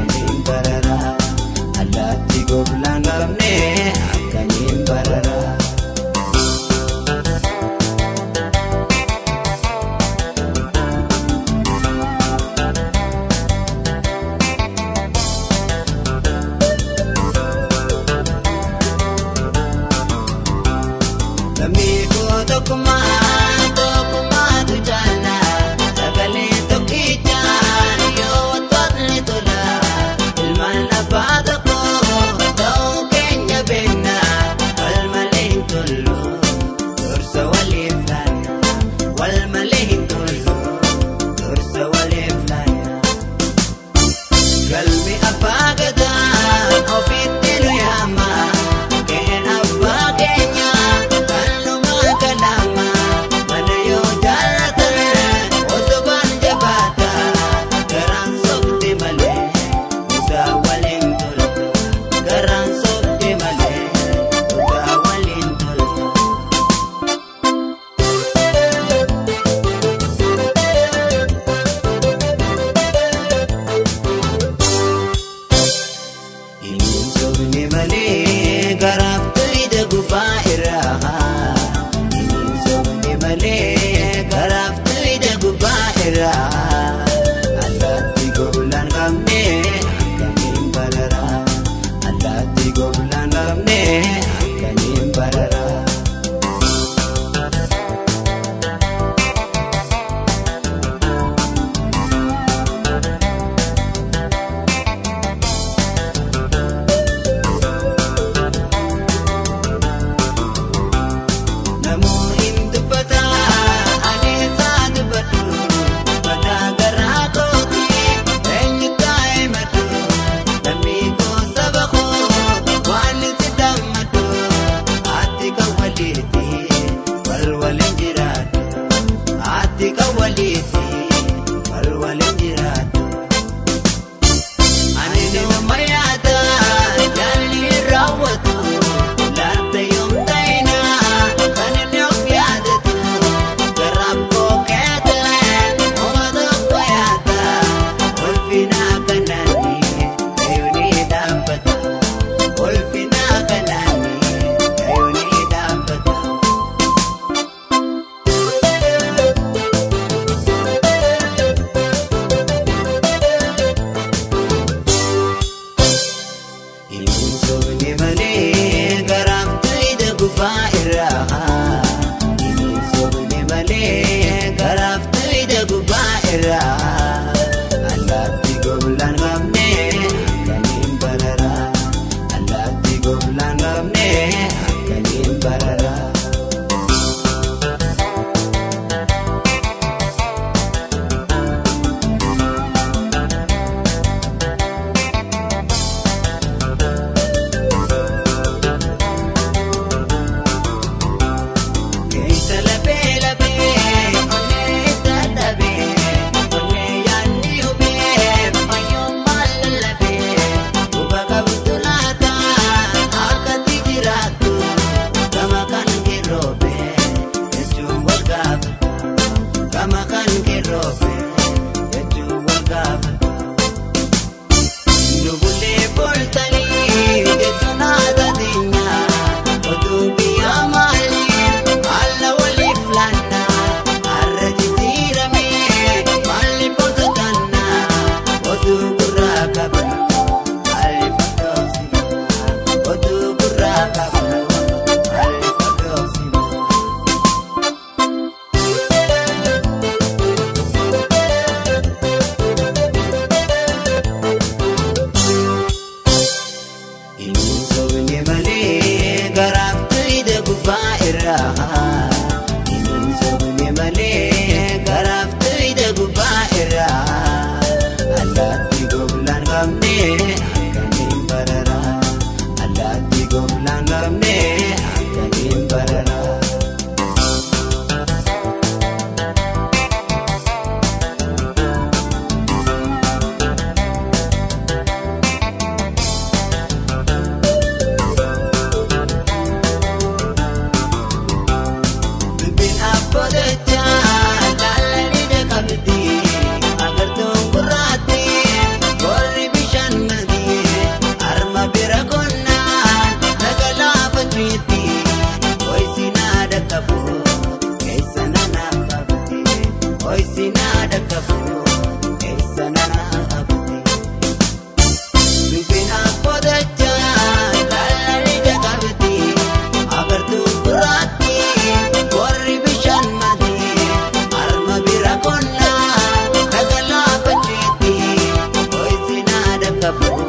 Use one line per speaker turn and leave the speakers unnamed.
akkamiin bararaa? Allaattii goblaan qabne akkamiin bararaa? Lammii koo tokkummaa tokkummaatu jaala sagalee tokkichaan yoo wantootni tola ilmaan abbaa tokko ta'uu keenya beekna wal malee hin tollu dursa waliif laanna wal malee hin tollu dursa waliif laanna. Galmi abbaa gadaa ofitti nu yaama gaheen abbaa keenya kallumaa kalama mana yoo jaallatan utubaan jabaata garaan sobde malee mudaa waliin tolta garaan sobde malee mudaa waliin tolta. Inni sobne malee garaaf tuyda gubbaa irraa. Inni sobne malee garaaf tuyda gubbaa irraa. Allaattii goblaan qabne akkamiin bararaa? Allaattii goblaan qabne akkamiin bararaa? Namoonni dubbata ani isaa dubbadhu mataa garaa kooti eenyu taa'e maddu lammii koo saba koo waan itti dammadhu ati kan waliiti wal waliin jiraatu ati kan waliiti wal waliin jiraatu. Ani nama yaada jaalli raawwatu laata yoom ta'ina kan inni of yaadatu garaaf koo keetilee oma tokko yaada ulfina kanaani kayuuni dhaabbata ulfina kanaani kayuuni dhaabbata. Inni sobne malee garaaf tuyda gubbaa irraa. Inni sobne malee garaaf tuyda gubbaa irraa. Allaattii goblaan qabne akkamiin bararaa? Allaattii goblaan qabne akkamiin bararaa? Keessa lafee lafee onnee dadhabee onnee yaadni hubee fayyummaa lallabee quba qabdu laata akkatti jiraattu gama kan kiroobe jechuun wal gaafata gama kan kiroobe jechuun wal gaafata. Nubulee boltanii jechuun aadaa teenyaa otuu biyyaa maaliif haala waliif laannaa har'a jijjiiramee maaliif bosotanna otuu gurraa qabnu maaliif fakkoofsina otuu gurraa qabnu maaliif fakkoofsina. Inni sobne malee garaaf tuyda gubbaa irraa. Inni sobne malee garaaf tuyda gubbaa irraa. Allaattii goblaan qabne akkamiin bararaa? Allaattii goblaan qabne akkamiin bararaa? qabu.